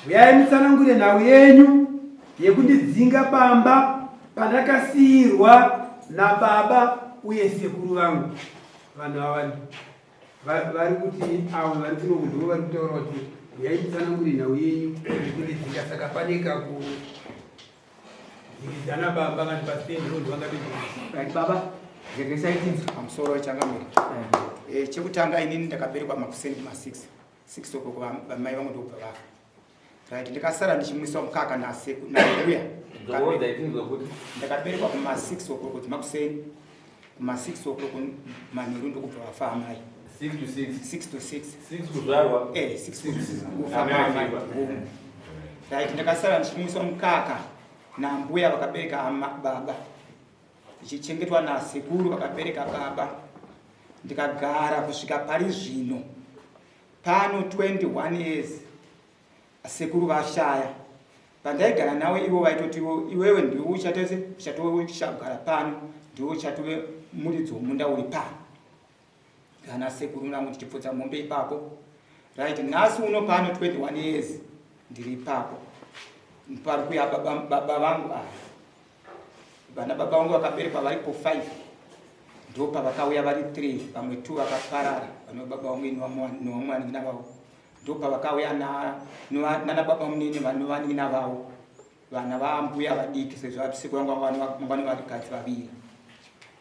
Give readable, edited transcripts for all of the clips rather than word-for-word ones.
Uyai mutsanangure nhau yenyu yekundidzinga pamba pandakasiirwa nababa uye sekuru vangu. Vanhu ava vari kuti avo vari kuno ndivo vari kutaura kuti uyai mutsanangure nhau yenyu yekundidzinga, saka pane kaku Dzikidzana baba vanhu pasitendi road vangatodii. Right baba, regesai tinzwe. Pamusoro changamire. Eh, chekutanga inini ndakaberekwa makuseni kuma 6. 6 o'clock vamai vangu ndokubva vafa. Right, ndikasara ndichimwiswa mukaka naseku nambuya. Dzorodza itinzwe kuti Ndakaberekwa kuma 6 o'clock makuseni. Kuma 6 o'clock manheru ndokubva vafa amai. 6 to 6. 6 to 6. 6 kuzvarwa. Eh, 6 kufa Amai amai. vachifa. Hongu. Right, ndakasara ndichimwiswa mukaka nambuya vakabereka ama baba. Ndichichengetwa nasekuru vakabereka baba. Ndikagara kusvika pari zvino. Pano 21 years sekuru vashaya. Pandaigara navo ivo vaitoti iwewe ndiwe uchatese uchatogara pano ndiwe uchatove muridzi womunda uri pano. Kana sekuru nangu ndichipfudza mombe ipapo. Right, nhasi uno pano 21 years ndiri ipapo. Pari kuya baba, baba vangu ava. Vana baba vangu vakaberekwa varipo 5 ndopavakauya vari 3 vamwe 2 vakaparara vano baba vangu ini nevamwe vanin'ina vavo ndopavakauya nana baba munini vanovanin'ina vavo vana vaambuya vadiki sezvo sekuru vangu vanga varikadzi vaviri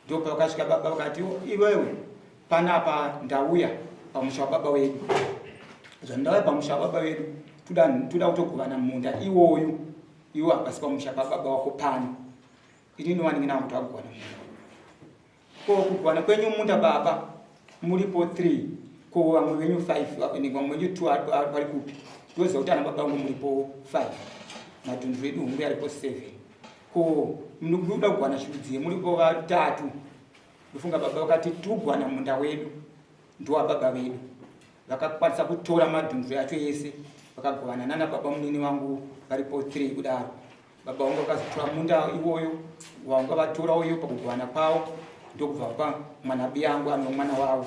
ndopavakasvika baba vakati iwewe panapa ndauya pamusha wababa wedu zvandauya pamusha wababa vedu toda kutogovana munda iwoyu iwe hapasi pamusha pababa wako pano ini novanin'ina vangu takugwana munda ko kugwana kwenyu munda baba muripo 3 ko vamwe venyu 5 vamwe venyu 2 vari kupi ndoziva kuti ana baba vangu muripo 5 madhunduru edu hungu aripo 7 ko munoda kugwana chirudziye muripo vatatu ndofunga baba vakati tugwana munda wedu ndowababa vedu vakakwanisa kutora madhunduru acho ese vakagovana nana baba munini vangu varipo 3 kudaro baba vangu vakazotora munda iwoyo wanga vatora uyo pakugovana kwavo ndokubva pa mwana biyangu ano mwana wavo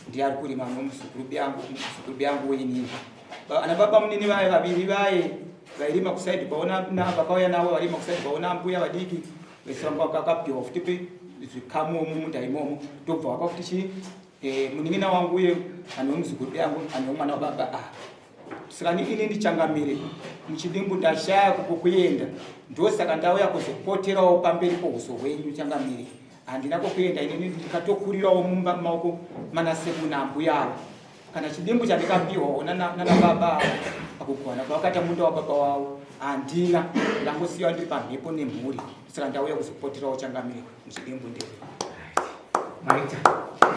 ndiye ari kurima ano muzukuru biyangu muzukuru biyangu weinini ana baba munini vaye vaviri vaye vairima kusaidi kwavo vakauya navo varima kusaidi kwavo nambuya vadiki vese vanga vakapiwa futi pe zvikamu mumunda imomo ndokubva vapa futi chii eh, munin'ina wangu uye anhu wemuzukuru yangu anhu wemwana wababa ah saka ini ndichangamire muchidimbu ndashaya kukuenda ndosaka ndauya kuzopoterawo pamberi pohuso hwenyu changamire handina kokuenda inini ndikatokurirawo mumba maoko manasekuru naambuya avo kana chidimbu chandikapiwawo nanababa avo pakugwana kwavakaita munda wababa wavo handina ndangosiyiwa ndiri pamhepo nemhuri saka ndauya kuzopoterawo changamire muchidimbu ndiri maita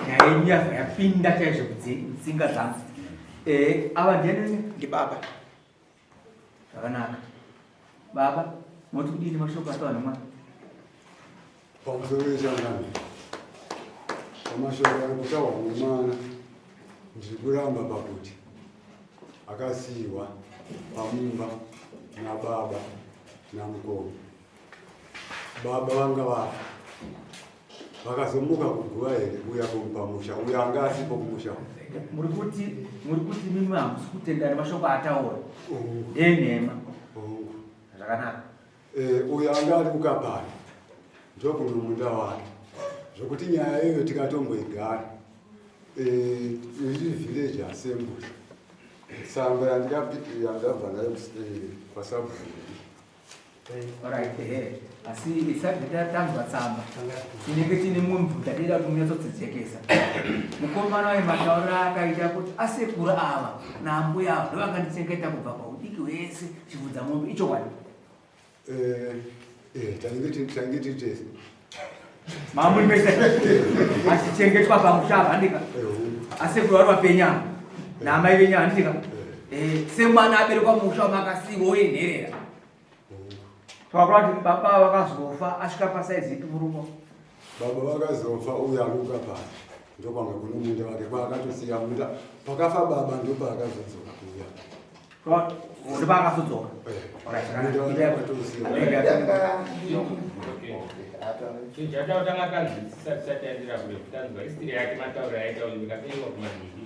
nyaya yenyu yabva yapinda chaizvo kutsinga dzangu eh, ava ndiani ndibaba zvakanaka baba moti kudini mashoko atawa nemwana pamusoro wechangano pamashoko ari kutaurwa nemwana ndiri kuramba pakuti akasiiwa pamumba nababa namukoma baba vanga vafa vakazomuka kuguva here kuuya pamusha uyo anga asipo kumusha muri kuti muri kuti mimi hamusi kutenda nemashoko ataura ndenhema zvakanaka eh, uyo anga ari kukapani ndokuno munda wake zvokuti nyaya iyoyo tikatomboigara eh, iri village assembly tsamba yandabva nayo eh, kwasabhuku Alright, ehe. Asi isati tatanzwa tsamba tinenge tine mumwe mubvunzo tadida kuti munyatsotsijekesa. Mukomana waye matauriro akaita kuti asekuru ava naambuya ava ndovakandichengeta kubva paudiki hwese chivhudza mombe ichokwadi. Eh, eh, tange tiri tese. Mamuri mese achichengetwa pamusha apa handika. Asekuru vari vapenya naamai venyu handitika. Eh, semwana aberekwa musha makasiiwa uye nherera. Twakura kuti baba vakazofa asvika pasaizi ipi murume? Baba vakazofa uyo aruka pasi ndokwanga kune munda wake kwaakatosiya munda pakafa baba ndopaakazodzoka kuuya ndopaakazodzoka chinhu chatanga tanzwisisa tisati taendera kure tanzwa history yake matauro aita uyu ndikaberekwa kumanhiki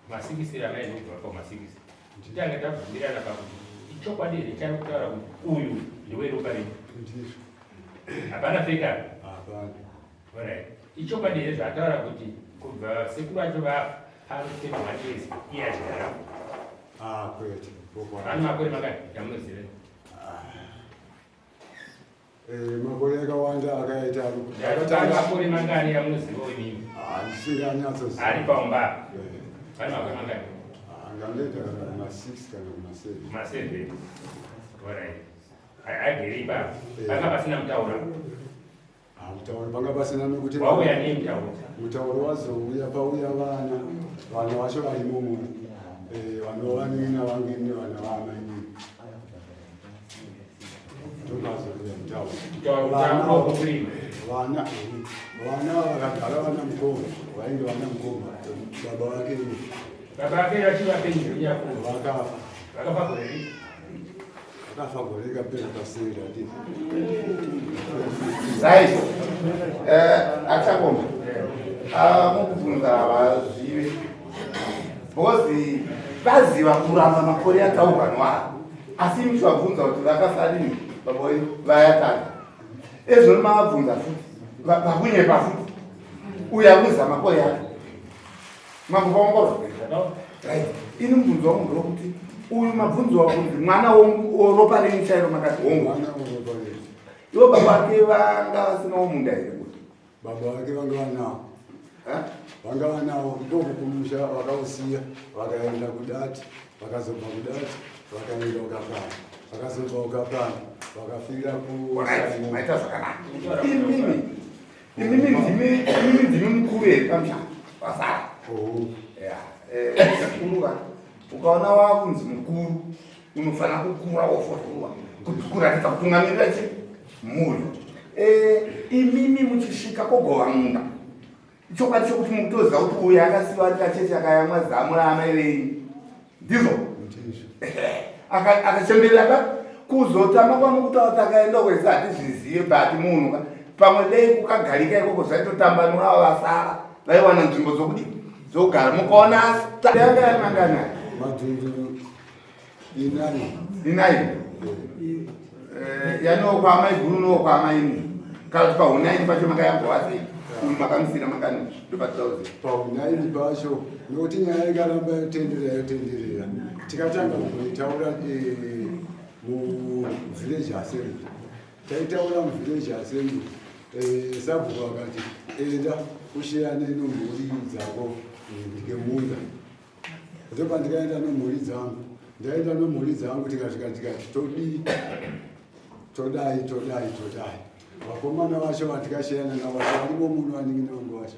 masikisi ramaizobva pamasikisi. Titange tabvumirana pakuti ichokwadi here chari kutaura kuti uyu ndeweropa redu. Ndizvo. Hapana fake apa. Hapana. Alright. Ichokwadi here zvaataura kuti kubva sekuru vacho vafa pano 31 years iye achigarapo. Ah, kwete. Vane makore mangani yamunoziva? Eh, makore akawanda akaita akatanga makore mangani yamunoziva imimi? Ah, ndisinganyatsoziva. Ari paumba. Eh. Vane makore mangani? Ah, ngandoita kana kuma 6 kana kuma 7. Kuma 7. Alright. Agere ipapo. Eh. Panga pasina mutaura. Ah, mutauro panga pasina nokuti wauya nei mutauro? Mutauro wazouya pauya vana vana vacho varimo muno eh, vana vavanina vangu ini vana vaamainini ndopazouya mutauro vana vana vakagara vana mukoma vainge vana mukoma baba vake ini baba vake vachivapenyu vakafa vakafa gore ripi Akafa gore rakapera paseri ati. Right. Eh, achangoma. Ah, mukubvunza havazive. Because vaziva kuramba makore ataurwa noa. Asi imi vabvunza kuti vakafa rini baba vedu vaya tata. Ezvino mavabvunza futi. Vakunyepa futi. Uyo akuziva makore ake. Mambo vaongorora. Right. Ini mubvunzo wangu ndewokuti uyu mabvunzo wakunzi mwana woropa renyu chairo makati hongu. Mwana woropa renyu. Ivo baba vake vanga vasinawo munda here kuti? Baba vake vanga vanawo. Vanga vanawo ikoko kumusha vakausiya vakaenda kudati vakazobva kudati vakaenda ukapana vakazobva ukapana vakafira ku Right. Maita zvakanaka. Imimi Imimi ndimi imimi ndimi mukuru here pamusha vasara. Oh. Yeah. Eh, mukuru va. Ukaona wakunzi mukuru unofanira kukura wofotorwa kuti kuratidza kutungamirira chi mhuri. Eh, imimi muchisvika kogova munda. Chokwadi chokuti mukutoziva kuti uyu akasiwa ari kacheche akayamwa zamu raamai venyu. Ndizvo? Akachemberera pa kuzotama kwamukutaura kuti akaenda kwese hatizvizive but munhu ka pamwe dei kukagarika ikoko zvaitotambanura ava vasara vaiwana nzvimbo dzokudi dzokugara mukaona yanga yamangana Madhunduru inai. Inai. Eh, yanokwa amai guru nokwa amai ini. Kana kuti pahunaini pacho makayambowa sei? Uyu makamusira makani ndopatauzi. Pahunaini pacho nokuti nyaya ikaramba yotenderera yotenderera tikatanga kuitaura eh, muvillage assembly taitaura muvillage assembly eh, sabhuku akati enda usheyane nomhuri dzako ndikemunda Ndopandikaenda nomhuri dzangu, ndaenda nomhuri dzangu tikasvika tikati todii, todai, todai, todai. Vakomana vacho vatikasheyana navo vacho varimo muno vanin'ina vangu vacho.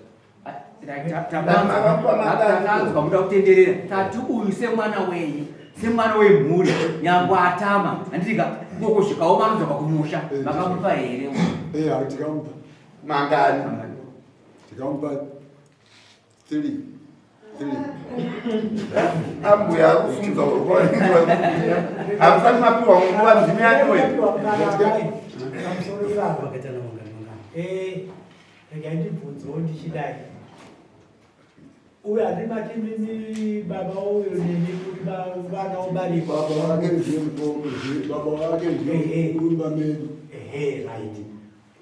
Takanzwa muda kutenderera tati uyu semwana wenyu semwana wemhuri nyangwe atama handitika koko zvikaoma anodzoka kumusha vakamupa here? Eya, tikamupa mangani? Tikamupa Three. Three. Ambuya akufunza hamusati mapiwa nguva ndimi yacho eh, regai ndibvunzewo ndichidai uyu handimati mimi baba uyu nemi kuti vana ubarikwa baba vake ndiye baba vake ndiye murumba medu ehe right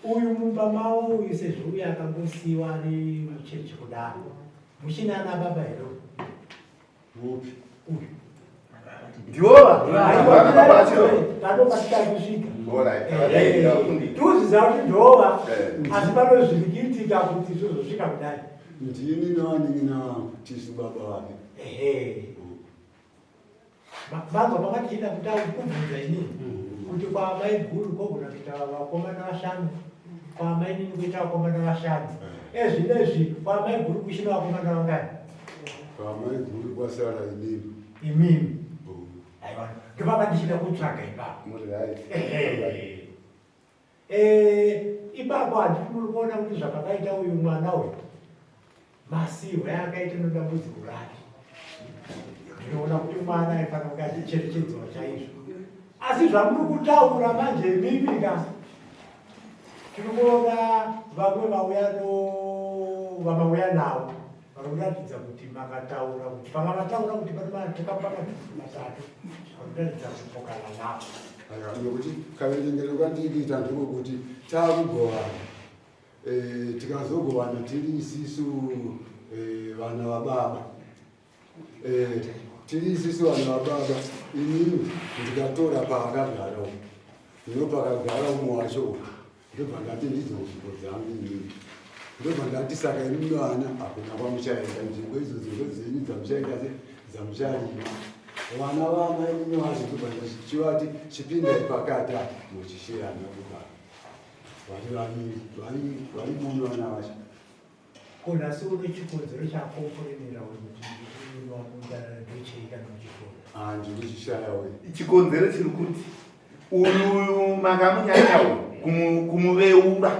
Uyu mumba mavo uyu sezvo uyu akangosiiwa ari muchechi kudaro muchina ana baba here upi uyu ndiwova pano pasina kusvika tiuzviziva kuti ndova asi pano zviri kuitika kuti zvozosvika kudai ndini nevanin'ina vangu tisu baba vake ehe Manzwa makatiita kuda kubvunza inini kuti kwamaiguru kogona kuita vakomana vashanu kwamainini kuita vakomana vashanu ezvinezvi kwamaiguru kuchina vakomana vangani kwamaiguru kwasara inini imimi aiwa ndopanga ndichida kutsvaga ipapo Eh, ipapo handiti muri kuona kuti zvakakaita uyu mwana uyu masihwe akaita nedambudziko rake ndinoona kuti mwana aifanira kunge achicherechedzwa chaizvo asi zvamuri kutaura manje imimi ka tiri kuona vamwe vauya no vamauya navo Parikuratidza kuti makataura kuti pamavataura kuti tokapa matundu matatu parikuratidza kupokana navo. Nokuti kaverengero kandiriita ndekokuti taakugovana eh, tikazogovana tiri isisu eh, vana vababa eh, tiri isisu vana vababa inini ndikatora paakagara umu ndinopakagara umwe wacho ndobva ndati ndidzo nzvimbo dzangu inini ndobva ndati saka imi vana hakuna kwamuchaenda nzvimbo idzodzo ndodzenyu dzamuchaita se dzamucharima vana vamainini vacho ndobva ndachivati chipindai pakati apa muchisheyana kugara vari vaviri vari muno vana vacho Ko nhasi uno chikonzero chakomporemera kuti munda ndochei kana uchifona? Ah, ndinochishaya uyu. Chikonzero chiri kuti uyu makamunyanya uyu kumuveura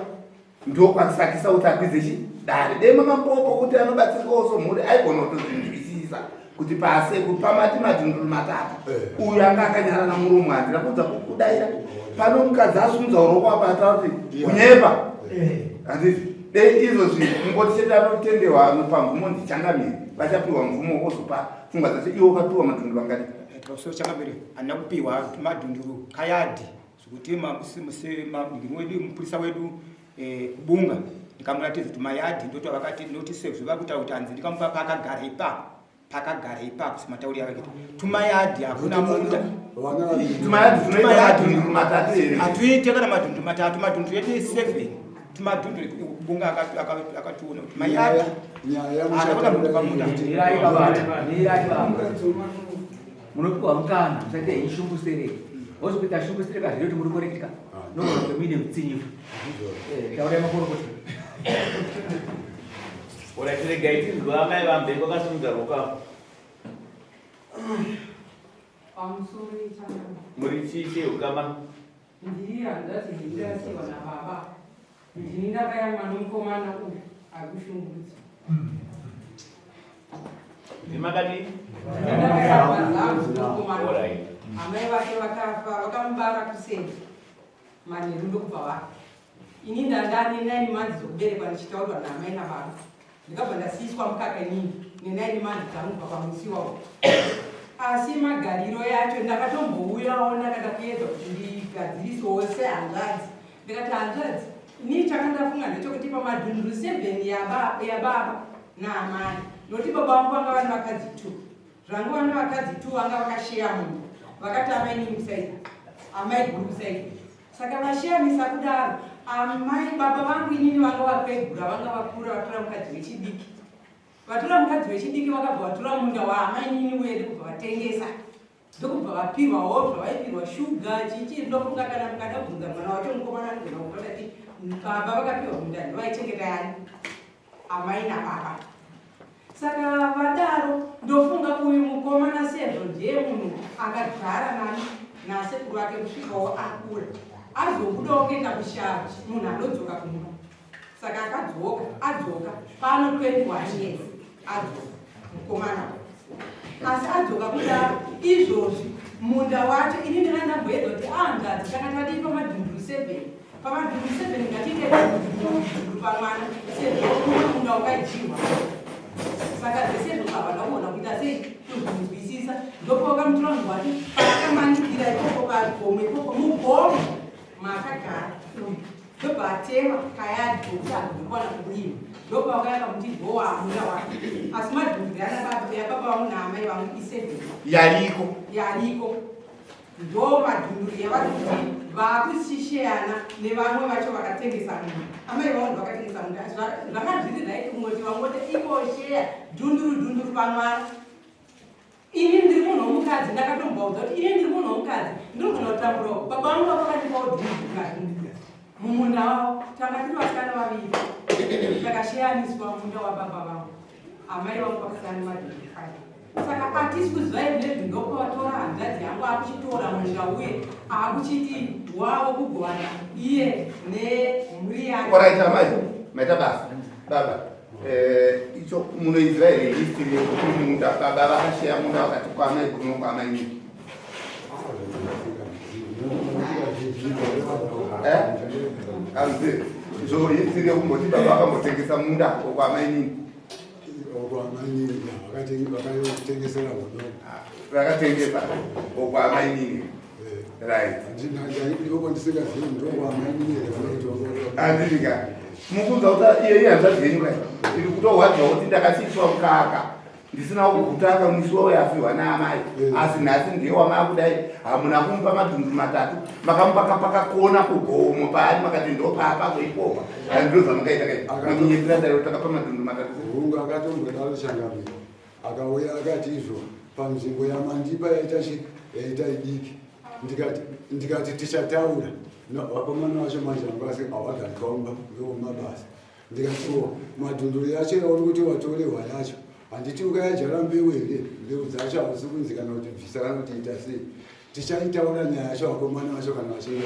ndokwasakisa kuti akwidze chi dare dai mamambopo kuti anobatsirikawo somhuri aigona kutozvinzwisisa kuti pase pamati madhunduru matatu eh. uyu anga akanyarara muromo handina kuudza kudaira pano mukadzi asunza uroko apa ataura kuti kunyepa eh. handiti dei izvozvi kungoti chete anotenderwa anopa mvumo ndichangamire vachapiwa mvumo vozopa pfungwa dzacho iwo ukapiwa madhunduru angadi eh, changamire handina kupiwa madhunduru kayadhi zvekuti wedu mupurisa wedu Eh, kubunga ndikamuratidza kuti mayadhi ndotwavakati ndoti sezvo vakutaura kuti hanzi ndikamupa paakagara ipapo paakagara ipapo sematauri avakaita tumayadhi hakuna munda hatuite kana madhundu matatu madhundu edu seven tumadhundu kubunga akationa kuti mayadhi hakuna munda pamunda munopiwa mukana musaite henyu shungu stereki wozokuita shungu stereki hazviri kuti muri korektika nogona kunge muine utsinyifu eh, taurai makorokota Alright, regai tinzwe amai vamberi vakasimudza ruoko apo. Pamusoro ichangu. Muri chii chehukama? Ndiri hanzvadzi ndindirasiwa nababa. Ndini ndakayamwa nomukomana uyu ari kushungurudzwa. Ndimakadii? Ndini ndakayamwa zangu nomukomana uyu. Amai vake vakafa vakamubara kuseni manheru ndokubva vafa. Ini ndanga nine months dzokuberekwa ndichitaurwa naamai nababa. Ndikabva ndasiiswa mukaka inini nenine months dzangu kubva pamusi iwawo. Asi magariro yacho ndakatombouyawo ndakada kuedza kuti ndigadzirisewo sehanzvadzi. Ndikati hanzvadzi, ini chakandafunga ndechekuti pamadhunduru 7 yababa naamai nokuti baba vangu vanga vane vakadzi 2 Zvangu vana vakadzi tu vanga vakasheya munhu vakati amai nini kusaidi amai guru kusaidi saka vasheyanisa kudaro amai baba vangu inini vanga vakwegura vanga vakura vatora mukadzi wechidiki vatora mukadzi wechidiki vakabva vatora munda waamai nini uye ndokubva vatengesa ndokubva vapirwawo zvavaipirwa shuga chichi ndofunga kana mukada kubvunza mwana wacho mukomana anogona kutora ti baba vakapiwa munda ndovaichengeta yani amai nababa saka vadaro ndofunga uyu mukomana sezvo ndiye munhu akagara nani nasekuru vake kusvikawo akura azobudawo kuenda kusharo munhu anodzoka kumba saka akadzoka adzoka pano 21 years adzoka mukomana asi adzoka kudaro izvozvi munda wacho ini ndina ndamboedza kuti anzvadzi kana tadii pamadhunduru 7 pamadhunduru 7 ngatiite dhunduru pamwana sezvo umwe munda wakadyiwa saka zvese izvo havana kuona kuita sei kuzvinzwisisa ndopawakamutora munhu wati paakamanikira ikoko pagomo ikoko mugomo maakagara uyu ndobva atema kayadhi kokuti agokwana kurima ndopavakaya kamuti ndowaamuna wake asi madhumbi ana baba yababa vangu naamai vangu iseven yariko yariko ndo madhunduri yavari kuti vakuchisheyana nevamwe vacho vakatengesa munhu amai vangu vakatengesa munhu zvanga zviri right kungoti vangoti ingosheya dhunduru dhunduru pamwana Ini ndiri munhu womukadzi ndakatomboudza kuti ini ndiri munhu womukadzi ndinogona kutamburawo baba vangu vakandipawo dhiri mumunda wavo tanga tiri vasikana vaviri takasheyaniswa munda wababa vangu amai vangu vakasiyana nemadhiri five saka hatisi kuziva izvezvi ndokwavatora hanzvadzi yangu akuchitora munda uye akuchiti wavo kugovana iye nemhuri yake Alright, amai maita basa baba Eh, icho munoiziva here history yekuti munda baba vakasheya munda vakati kwamai kuno kwamai nyika eh? Amzi, zvo history yekumboti baba vakambotengesa munda kwamai nini? Okwamainini vakatengesera godoro. Vakatengesa okwamainini. Right. Ndiko ndisingazivi ndokwamainini here kana kuti Andika. Mukunza kuti iye iye hanzvadzi yenyu kai. Iri kutorwadziwa kuti ndakasiiswa mukaka. Ndisina kuguta akamwiswa uye afiwa naamai. Asi nhasi ndiye wamaakudai hamuna kumupa madhundu matatu. Makamupa kapakakona kugomo paari makati ndopaapa kuipopa. Handiro zvamakaita kai. Makunyepera dai takapa madhundu matatu. Hungu akatombodaro changamire. Akauya akati izvo panzvimbo yamandipa yaita chi yaita idiki. Ndikati ndikati tichataura. Vakomana vacho manje vanga vasi havagari kumba ndokumabasa. Ndikati ko madhunduru yacho yauri kuti watorehwa yacho handiti ukayajara mbeu here mbeu dzacho hausi kunzi kana kuti bvisa kana kuti ita sei tichaitaura nyaya yacho vakomana vacho kana vachinge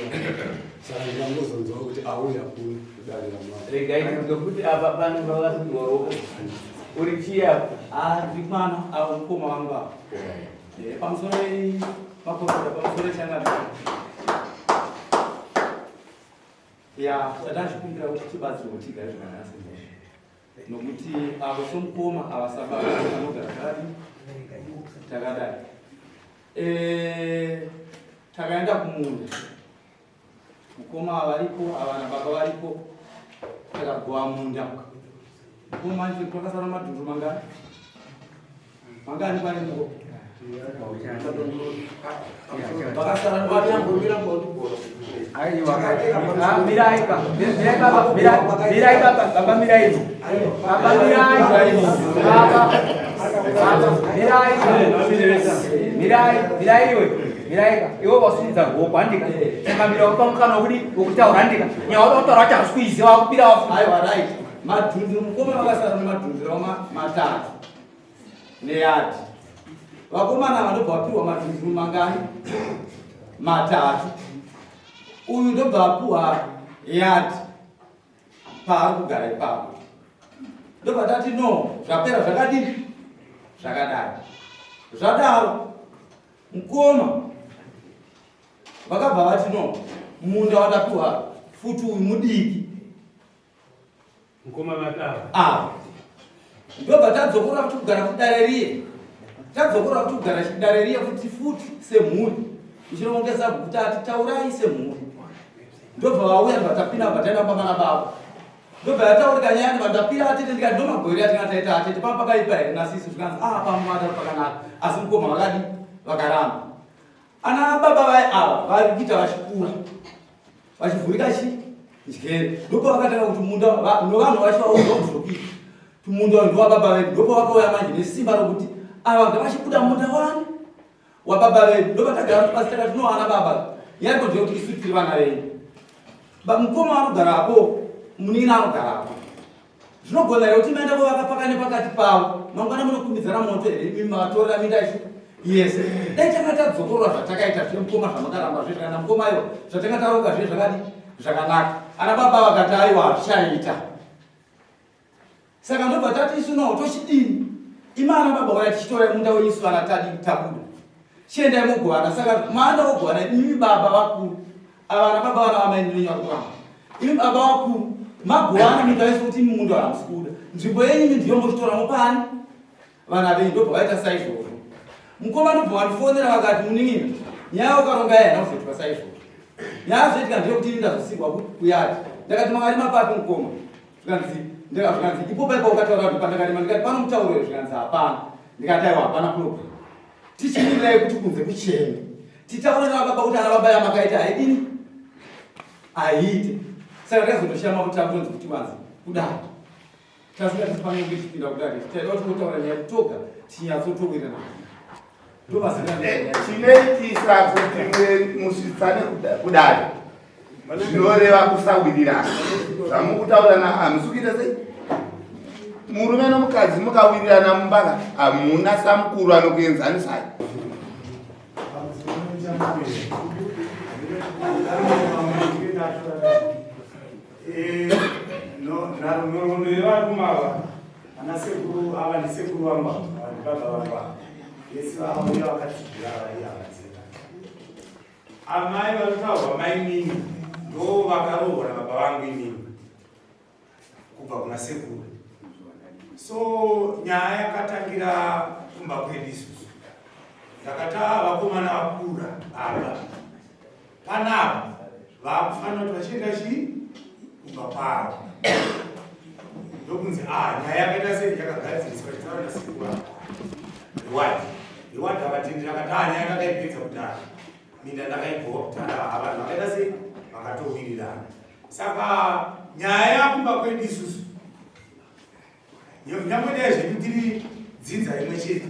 saka ndikangozonzwa kuti auya kuno kudare ramai Regai tinzwe kuti apa pane vakasundirwa ruoko. Uri chii apa? Ah, ndiri mwana avo mukoma vangu ava. Eh, pamusoro makorokota pamusoro changamire. Ya, tadazvikumbira kuti tibatsirwe kuti tigare zvakanaka semhuri. Nokuti avo somukoma ava sababa vanogara takadii? Takadai. Eh, takaenda kumunda. Mukoma variko, ava nababa variko. Takagowa munda. Mukoma manje kwakasara madhuru mangani? Mangani pane muko? Mirai baba, mirai baba, mirai baba, baba mirai. Baba mirai. Baba. Baba mirai. Mirai, mirai iwe. Mirai ka. Iwe wasimudza ruoko handika. Saka mira wapa mukana wekuti wekutaura handika. Nyaya wada kutaura wacho hausi kuiziva wakupira wafu. Aiwa right. Madhunziro mukoma vakasara nemadhunziro matatu. Neyadhi. Vakomana vanobva vapiwa madhunziro mangani? Matatu. Uyu ndobva apuwa yadhi paari kugara ipapo. Ndobva tati no, zvapera zvakadini? Zvakadai. Zvadaro mukoma vakabva vati no, munda wandapiwa futi uyu mudiki. Mukoma vapi ava? Ava. Ndobva tadzokorora futi kugara futi dare riye. Tadzokorora futi kugara dare riye futi futi semhuri. Ichirongesa kuti ati taurai semhuri. Ndobva vauya ndobva tapinda bva taenda kumba mana baba. Ndobva yataurika nyaya ndobva ndapira atete ndikati ndomagore atinga taita atete pamba pakaipa here nasisi zvikanzi ah pamba matatu pakanaka asi mukoma vakadi vakaramba. Ana baba vaye ava vari kuita vachikura vachivhurika chi njere ndopavakatanga kuti munda novanhu vacho vaudza kuti zvokuita kuti munda uyu ndowababa vedu ndopavakauya manje nesimba rokuti ava ngavachibuda munda wani wababa vedu ndovatagara kuti pasi takati no ana baba yaikodzera kuti isu tiri vana venyu mukoma anogarapo munin'ina anogarapo Zvinogona here kuti maenda kovaka pakane pakati pavo mangwana munokumbidzana moto here imi makatorera minda isu yese dai tanga tadzokorora zvatakaita zve mukoma zvamakaramba zve kana mukoma aiwa zvatanga taronga zve zvakadi zvakanaka ana baba vakati aiwa hazvichaita saka ndobva tati isu no tochidini imi ana baba uya tichitorai munda wenyu isu vana tadi tabuda chiendai mogovana saka maanda kogovana imi baba vakuru Ava ana baba vana vamai venyu vari kuramba. Imi baba vakuru magovana minda yese kuti imi munda hamusi kuda. Nzvimbo yenyu imi ndiyo mochitora mopani vana venyu ndobva vaita saizvozvo. Mukoma ndobva vandifonera vakati munin'ina nyaya ukaronga yaya haina kuzoitwa saizvozvo. Nyaya yazoitika ndeyekuti ini ndazosigwa kuyadhi. Ndakati makarima papi mukoma? Zvikanzi zvikanzi ipo paipa ukataura kuti pandakarima ndikati pano mutauro here zvikanzi hapana. Ndikati aiwa hapana problem. Tichimirirai kuti kunze kuchene. Titaure nababa kuti ana baba yamakaita haidini haiite. Saka takazotoshama kuti takutonzi kuti wanzi kudai. Tasingatifanire kunge tichipinda kudai. Taida kuti totaura nyaya toga tinyatsotowirirana. Chinoitisa kuti musvitsane kudare zvinoreva kusawirirana zvamukutaurana hamusi kuita sei murume nomukadzi mukawirirana mumba hamuna samukuru anokuenzanisai Nhoroondo yevarume ava ana sekuru ava ndisekuru vangu ava ndibaba vangu ava vese vauya vakatsigira vari havadzika Amai vanotaurwa mainini ndo vakaroora baba vangu inini kubva kuna sekuru. So nyaya yakatangira kumba kwedu isusu. Ndakata vakomana vakura baba. Panapa vakufanira kuti vachienda chii kumba kwavo. Ndokunzi ah nyaya yakaita sei yakagadziriswa chitaura nasekuru ava. Reward. Reward akatendera akati ah nyaya ndakaipedza kudhara. Minda ndakaibhowa kudhara. Ah, vanhu vakaita sei vakatowirirana. Saka nyaya yakumba kwedu isusu nyangwe dai zvedu tiri dzinza rimwe chete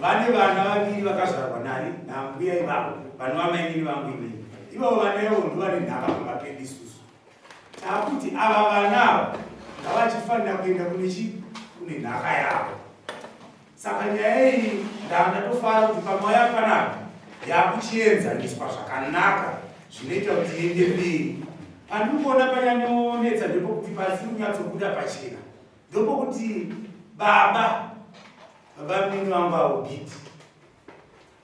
vane vana vaviri vakazvarwa nani nambuya ivavo vanova mainini vangu inini ivavo vana ivavo ndovane nhaka kumba pedu isusu takuti ava vana ava ngavachifanira kuenda kune chi kune nhaka yavo Saka nyaya iyi ndandatofara kuti pamwaya panapa yakuchienzaniswa zvakanaka zvinoita kuti iende mberi. Pandiri kuona panyanyonetsa ndepokuti pasiri kunyatsobuda pachena ndopokuti baba baba munini vangu avo Biti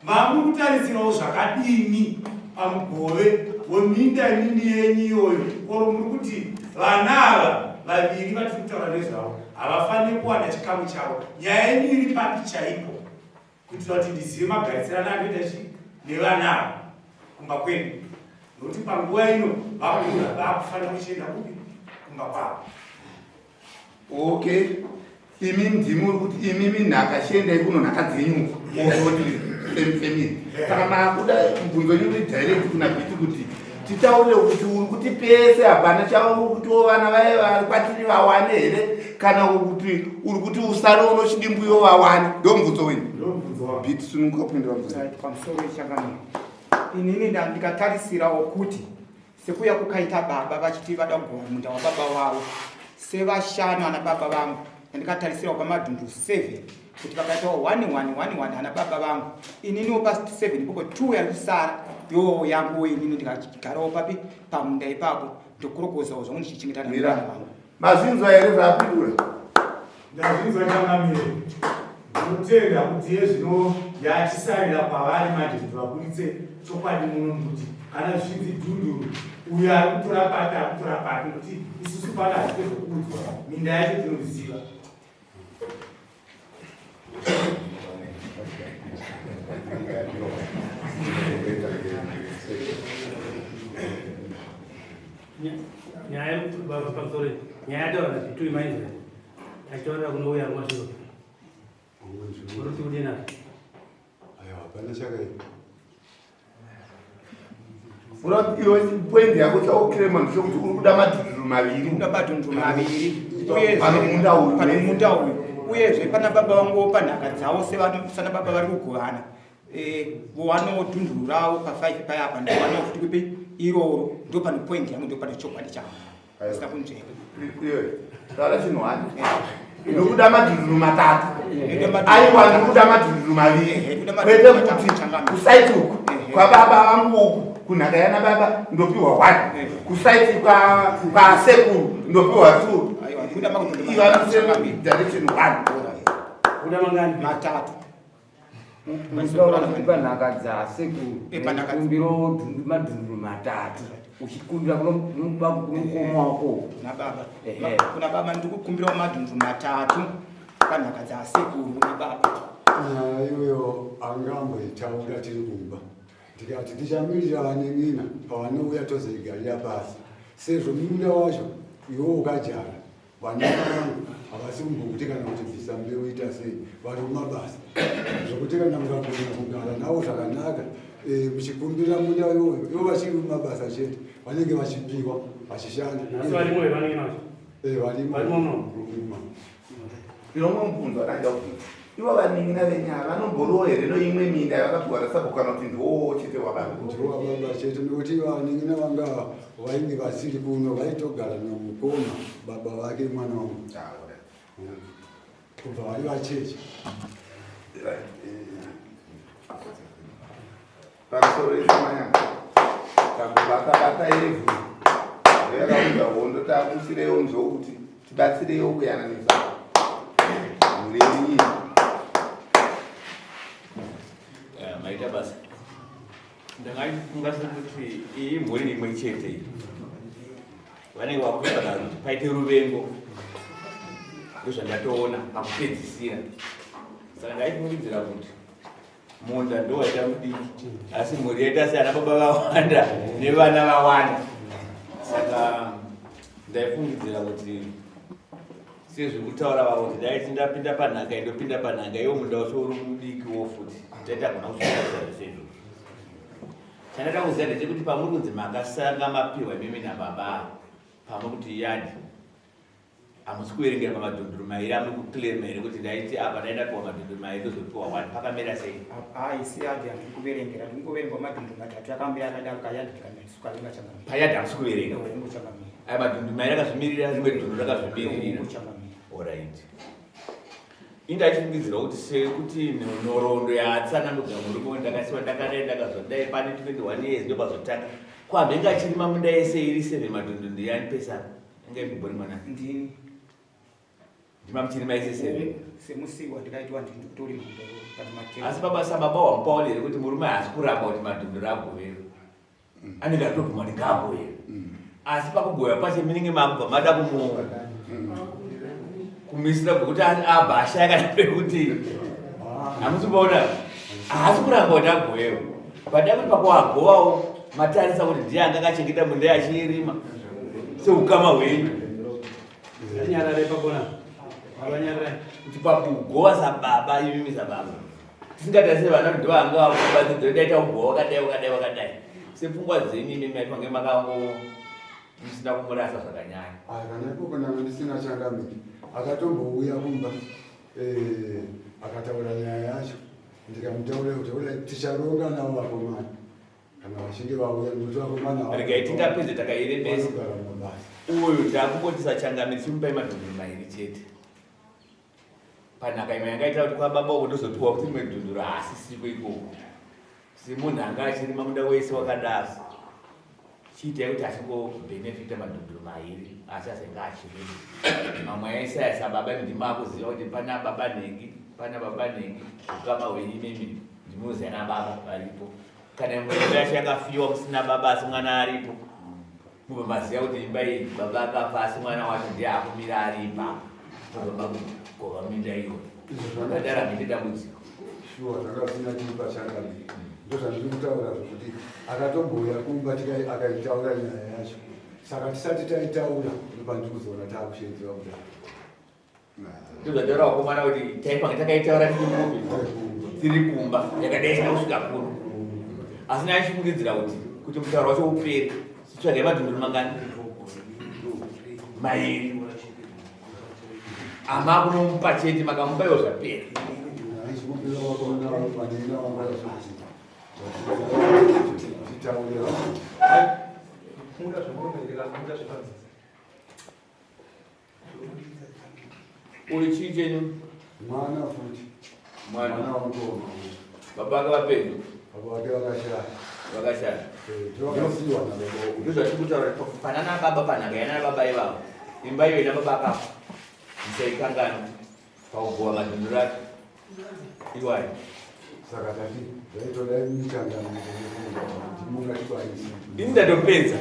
Mamuri kutarisirawo zvakadini pamugove weminda imimi yenyu iyoyo or muri kuti vana ava vaviri vatiri kutaura nezvavo havafaniri kuwana chikamu chavo nyaya yenyu iri papi chaipo kuitira kuti ndizive magarisirano andoita chi nevana ava kumba kwedu nokuti panguva ino vakura vakufanira kuchienda kupi kumba kwavo Okay. Imi ndimi uri kuti imi minhaka chiendai kuno nhaka dzenyu oti same family. Saka makuda mubvunzo wenyu uri direct kuna Biti kuti titaurire kuti uri kuti pese hapana chavo uri kutiwo vana vaye vari kwatiri vawane here kana kuti uri kuti usare unochidimbuyo vawane ndo mubvunzo wenyu. Biti sununguka kupindura mubvunzo. Pamusoro wechangamire. Inini ndikatarisirawo kuti Sekuuya kukaita baba vachiti vada kugova munda wababa wavo sevashanu ana baba vangu ndikatarisirawo pamadhundu 7 kuti vakaitawo 1 1 1 1 ana baba vangu ininiwo pa 7 ipopo 2 yari kusara yowo yanguwo inini ndikagarawo papi pamunda ipapo ndokorokozawo zvangu ndichichengeta navana vangu. Mazvinzwa here zvaapindura? Ndazvinzwa changamire. Ndinotenda kuti iye zvino yachisarira kwavari manje kuti vaburitse chokwadi muno kuti kana zvichinzi dhunduru uyo ari kutora papi ari kutora papi nekuti isusu pano hatite zvekuudzwa minda yacho tinoziva. Nyaya pamusoro nyaya yataura naPitui mainzwa achitaurira kunouya kumashure uruti kudii nazvo? Aiwa, hapana chakaipa. Iwe point yako chaukirema ndechekuti uri kuda madhudhuru maviri. Kuda madhudhuru maviri. Pano munda uyu. Pano munda uyu. Uyezve pana baba vangu panhaka dzavo sevana baba vari kugovana. Eh, vowanawo dhunduru ravo pa5 paya apa ndowanawo futi kupi iroro ndo pane point yangu ndo pane chokwadi changu. Asina kunzvenga. Iwe taura chinhu wani. Ndikuda madhudhuru matatu. Aiwa ndikuda madhudhuru maviri. Kwete kuti kusaiti uku kwababa vangu uku kunhaka yana baba ndopiwa one. Kusaiti kwasekuru ndopiwa two. Iva direction one. Kuda mangani? Matatu. Kuti panhaka dzasekuru kumbiro madhunduru matatu uchikumbira kumukoma wako kuna baba kuna baba ndikukumbirawo madhunduru matatu panhaka dzasekuru kuna baba. Nyaya iyoyo angamboitaura tiri kumba ndikati tichamirira vanin'ina pavanouya tozoigarira pasi sezvo munda wacho iwo ukadyara Vana vangu havasi kumbokuti kana kuti bvisa mbeu ita sei, vari mumabasa zvokuti kana mukagona kugara navo zvakanaka eh, muchikumbira munda iwoyo ivo vachiri mumabasa chete vanenge vachipiwa vachishanda. Eh, varimo. Ndinoumwe mubvunzo wandanga kubvunza. Ivo vanin'ina venyu ava vanomboriwo here noimwe minda yavakapiwa nasabhuku kana kuti ndiwowo chete wababa? Ndiwo wababa chete nokuti vanin'ina vanga vainge vasiri kuno vaitogara nomukoma baba vake mwana wangu kubva vari vacheche. Pamusoro yesamanyanga tambobata bata ivhu yakaunza hondo takusirewo nzou kuti tibatsirewo kuyananisa mhuri yedu iyi. Maita basa. Ndakaifunga sekuti iyi mhuri imwe chete iyi. Vanenge vakutsvaga kuti paite ruvengo. Ndozvandatoona pakupedzisira. Saka ndaifungidzira kuti munda ndowaita mudiki asi mhuri yaita seana baba vawanda nevana vawanda. Saka ndaifungidzira kuti sezvekutaura vavo kuti dai tindapinda panhaka indopinda panhaka iwo munda wacho uri mudiki wo futi taita gona kusvika zvese izvozvo. Chandada kuziva ndechekuti pamuri kunzi makasanga mapiwa imimi nababa pamwe kuti yadi hamusi kuverengera pamadhunduru mairi amuri kuclaima here kuti ndaiti apa dai ndapiwa madhunduru mairi ndozopiwa one pakamira sei? Haisi yadi handiri kuverengera ndiri kungoverengwa madhunduru matatu akamira akadaro kayadi tikamira changamira. Payadi hamusi kuverenga? Changamira. Aya madhunduru mairi akazvimirira rimwe dhunduru rakazvimiririra. Changamira. Alright. Indachifungidzira kuti sekuti nhoroondo yaatsanangudza murume ndakasiwa ndakadai ndakazodai pane 21 years ndopazotanga kwamhenge achirima munda yese iri 7 madhundundu yani pesa anga iri mwana ndini ndima muchirima yese 7 semusiwa ndikaitwa ndini kutorima asi baba sababa wamupaona here kuti murume haasi kuramba kuti madhunduru agoverwe mm. anenge atobvuma kuti ngaagoverwe mm. asi pakugoya pacho munenge makubva mada kumu mm. kumisira kwekuti abva ashaya kana pekuti hamusi kuona haasi kuramba kuti agovewe but akuti pakuagovawo matarisa kuti ndiye anga akachengeta munda achirima seukama hwenyu kuti pakugova sababa imimi sababa tisingatarise vana kuti ndovanga vakubatsidzira daita kugova wakadai wakadai wakadai sepfungwa dzenyu imimi maifange makango musina kumurasa zvakanyanya kana ikoko ndanga ndisina changamire akatombouya kumba eh, akataura nyaya yacho ndikamutaurira kuti ola ticharonga navo vakomana kana vachinge vauya nekuti vakomana regai tingapedze takairembesa uyu ndakungoti sachangamire chimupai madhunduru mairi chete panhaka imwe yangaita kuti kwababa uko ndozopiwa kuti rimwe dhunduru haasisiko ikoko semunhu anga achirima munda wese wakadaro chiitai kuti achingobhenefita madhunduru mairi asi azenge achirima mamwe ese aya sababa imi ndimi akuziva kuti pana baba nhengi pana baba nhengi ukama hwenyu imimi ndinoziva nababa varipo kana imwe imba yacho yakafiwa musina baba asi mwana aripo mubva maziva kuti imba iyi baba akafa asi mwana wacho ndiye akumira ari ipapo mubva makugova minda iyoyo zvakadara mhite dambudziko shuwa zvanga zvisina chipa chakadii ndozvandiri kutaura zvekuti akatombouya kumba akaitaura nyaya yacho saka tisati taitaura ndopandiri kuzoona taakushedzwa kudai Ndozvataura vakomana kuti taipanga takaitaura tiri kupi tiri kumba yakadai isina kusvika kuno asi ndaichifungidzira kuti kuti mutauro wacho upere titsvage madhunduru mangani mairi ama kunomupa chete makamupa iwo zvapera Uyu chii chenyu? Mwana futi. Mwana wamukoma. Baba vake vapenyu. Baba vake vakashaya. Vakashaya. Eh, vakasiyiwa nababa. Ndozvatiri kutaura panana baba panhaka yana baba ivavo. Imba iyo ina baba akafa. Musaikanganwa pakugova madhunduru ake. Iwayo. Saka tati zvaitoda michangano kuti mungatikwanisa. Ini ndatopedza.